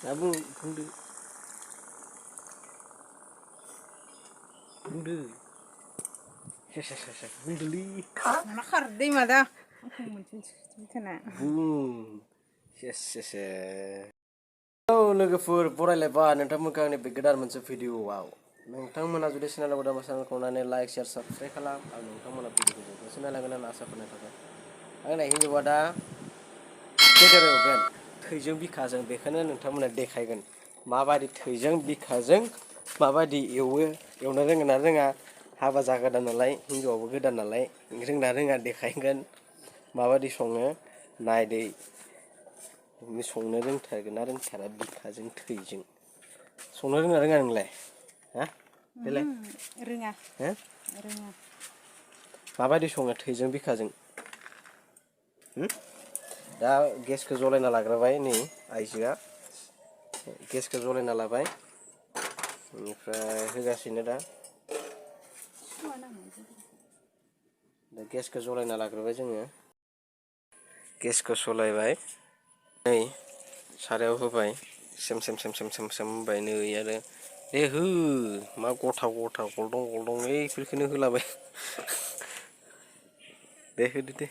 बुंदो बुंदोलै mana खारदै मादा आंखौ मोनसे मिथाना औ लोगोफोर बरायलायबा नोंथांमोनखौ आंनि बे गोदान मोनसे भिडिअआव नोंथांमोना जुदि चेनेलाव गोदान चेनेलखौ नायनानै लाइक शेयार साबस्क्राइब खालाम आं नोंथांमोना भिडिअखौ जोबजासिम नायलांगोन होनना आसा खालामनाय थाबाय आंना हिन्जावा दा बेदर एवगोन थैजों बिखाजों बेखौनो नोंथांमोना देखायगोन माबायदि थैजों बिखाजों माबायदि एवनो रोंगोन ना रोङा हाबा जागोदान नालाय हिन्जावाबो गोदान नालाय रोंना रोङा देखायगोन माबायदि सङो नायदो संनो रोंथारगोन ना रोंथारा बिखाजों थैजों संनो रोङा रोङा नोंलाय हा देलाय रोङा हो रोङा माबायदि सङो थैजों बिखाजों दा गेसखौ जलायना लाग्रोबाय नै आइजोआ गेसखौ जलायना लाबाय बेनिफ्राय होगासिनो दा गेसखौ जलायना लाग्रोबाय जोङो गेसखौ सलायबाय नै सारायाव होबाय सेम होबाय नै आरो दे हो मा गथा गलदं बेफोरखौनो होलाबाय दे होदो दे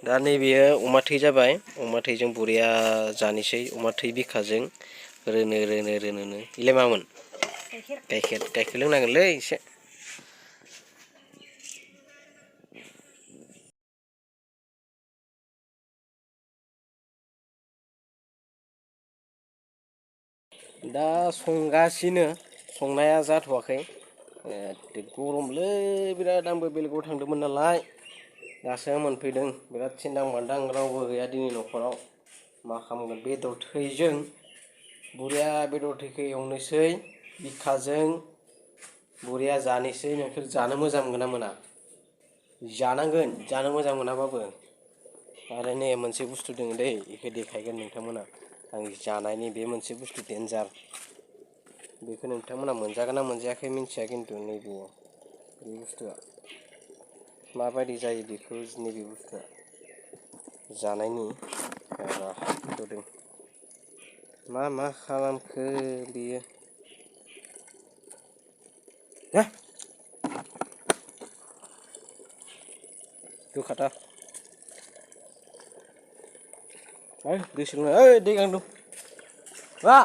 दा नैबेयो अमा थै जाबाय अमा थैजों बरिया जानोसै अमा थै बिखाजों रोनो इलाय मामोन गाइखेर लोंनांगोनलै एसे दा संगासिनो संनाया जाथ'वाखै गरमलै बिराद आंबो बेलेगाव थांदोंमोन नालाय दासो मोनफैदों बिराद थिनदां मादां रावबो गैया दिनै न'खराव मा खालामगोन बेदर थैजों बुरिया बेदर थैखौ एवनोसै बिखाजों बुरिया जानोसै नोंसोर जानो मोजां मोना मोना जानांगोन जानो मोजां मोनाबाबो आरो नै मोनसे बुस्थु दङ दै बेखौ देखायगोन नोंथांमोना आं जानायनि बे मोनसे बुस्थु डेन्जार बेखौ नोंथांमोना मोनजागोन ना मोनजायाखै मिन्थिया खिन्थु नैबे बे बुस्थुआ माबायदि जायो बेखौ नैबे बुस्थुआ जानायनि नुदों मा खालामखो बेयो होखाथा दै सोलोंनो ओइ दै गांदों मा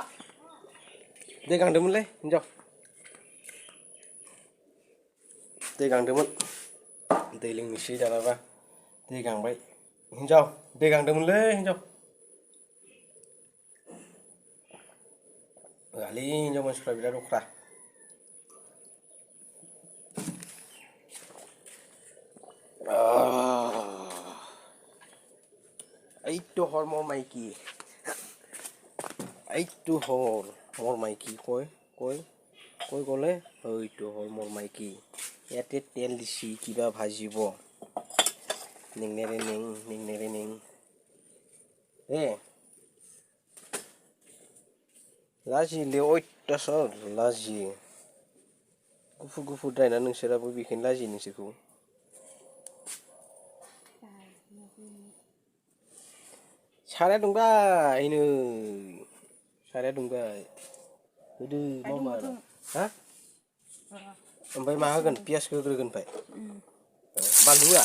दै गांदोंमोनलै हिनजाव दै गांदोंमोन दै लोंनोसै दानाबा दै गांबाय हिनजाव दै गांदोंमोनलै हिनजाव होआलै हिनजाव मानसिफ्रा बिराद अख्रा এইটো হৰ মোৰ মাইকী এইটো হৰ মোৰ মাইকী কৈ গ'লে এইটো হৰ মোৰ মাইকী ইয়াতে তেল দিছি কিবা ভাজিব নিংনেৰে নিং लाजियोलै अयथासार लाजियो गुफुर दायना नोंसोराबो बेखायनो लाजियो नोंसोरखौ साराया दुंबाय नै साराया दुंबाय होदो मामार हा ओमफ्राय मा होगोन पियासखौ होग्रोगोन ओमफ्राय बानलु होआ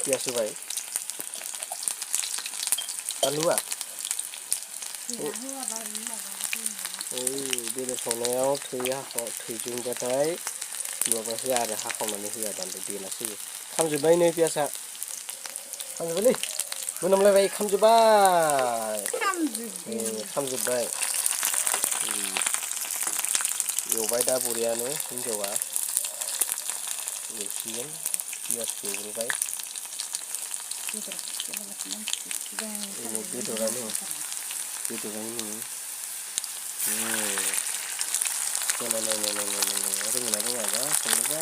पियास होबाय बानलु होआ बेदर संनायाव थैजोंबाथाय माबा होआ आरो हाखावनानै होआ बानलु देनासो होयो खामजोब्बाय नै पियासा खामजोब्बायलै मोनामलायबाय खामजोब्बाय एवबाय दा बरियानो हिनजावा एवसिगोन पियासखौ एवग्रोबाय बेदरानो रोङोना रोङाबा संनोबा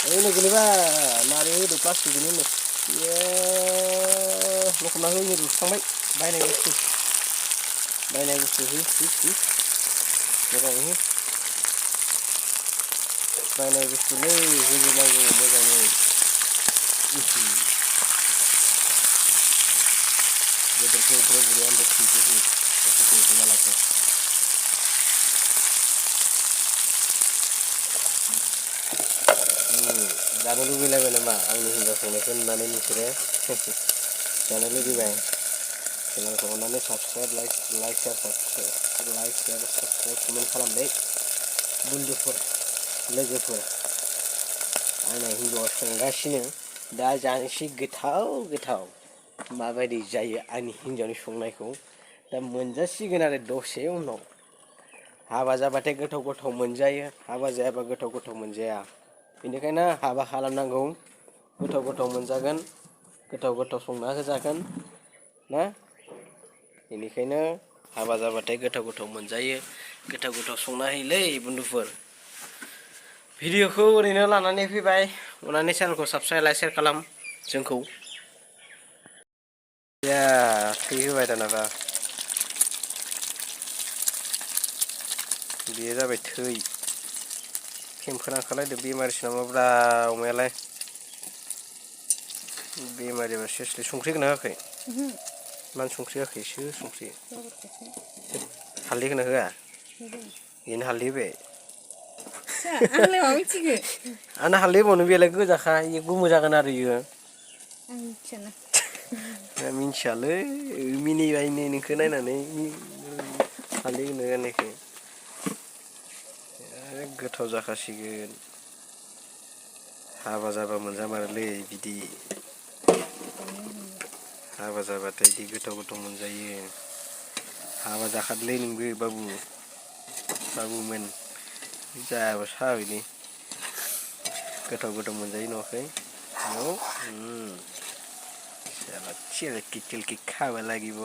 ओइनै गोलैबाय मारै होदो प्लास्टिकजोंनो लखबना होयो रुसखांबाय बायनाय बुस्थु मोजाङै हो बायनाय बुस्थुलै होजोबनांगौ मोजाङै बेदरखौ ओमफ्राय बुरैया ओमफ्राय थैखौ होयो बेखौ एवग्रोना लाखो जानो लुगैलायबाय नामा आंनि हिन्जाव संनायखौ नुनानै नोंसोरो जानो लुगैबाय चेनेलखौ अननानै subscribe like share subscribe comment खालामदे बन्धुफोर लोगोफोर आंना हिन्जावा संगासिनो दा जानोसै गोथाव गोथाव माबायदि जायो आंनि हिन्जावनि संनायखौ दा मोनजासिगोन आरो दसे उनाव हाबा जाबाथाय गोथाव गोथाव मोनजायो हाबा जायाबा गोथाव गोथाव मोनजाया बेनिखायनो हाबा खालामनांगौ गोथाव गोथाव मोनजागोन गोथाव गोथाव संना होजागोन ना बेनिखायनो हाबा जाबाथाय गोथाव गोथाव मोनजायो गोथाव गोथाव संना होयोलै बन्धुफोर भिडिअखौ ओरैनो लानानै फैबाय अननानै चेनेलखौ साबस्क्राइब लाइक शेयार खालाम जोंखौ या थै होबाय दानाबा बेयो जाबाय थै खेमखोना ओंखारलायदो बेमारिसो नामाब्रा अमायालाय बेमारिबा सेसलि संख्रि होना होआखै मानो संख्रि होआखै एसे संख्रि हालदै होना होआ बेनो हालदै होबाय आंलाय मा मिथिगो आंना हालदै होबावनो बेलाय गोजाखा इयो गोमो जागोन आरो इयो आं मिथियाना मिन्थियालै मिनिबायनो नोंखौ नायनानै हालदै होनो होननायखौ गोथाव जाखासिगोन हाबा जाबा मोनजामारोलै बिदि हाबा जाबाथाय बिदि गोथाव गोथाव मोनजायो हाबा जाखादोलै नोंबो बाबुमोन जायाबा साबिनि गोथाव गोथाव मोनजायो नुवाखै औ चलो चिलकी चिलकी खावा লাগিব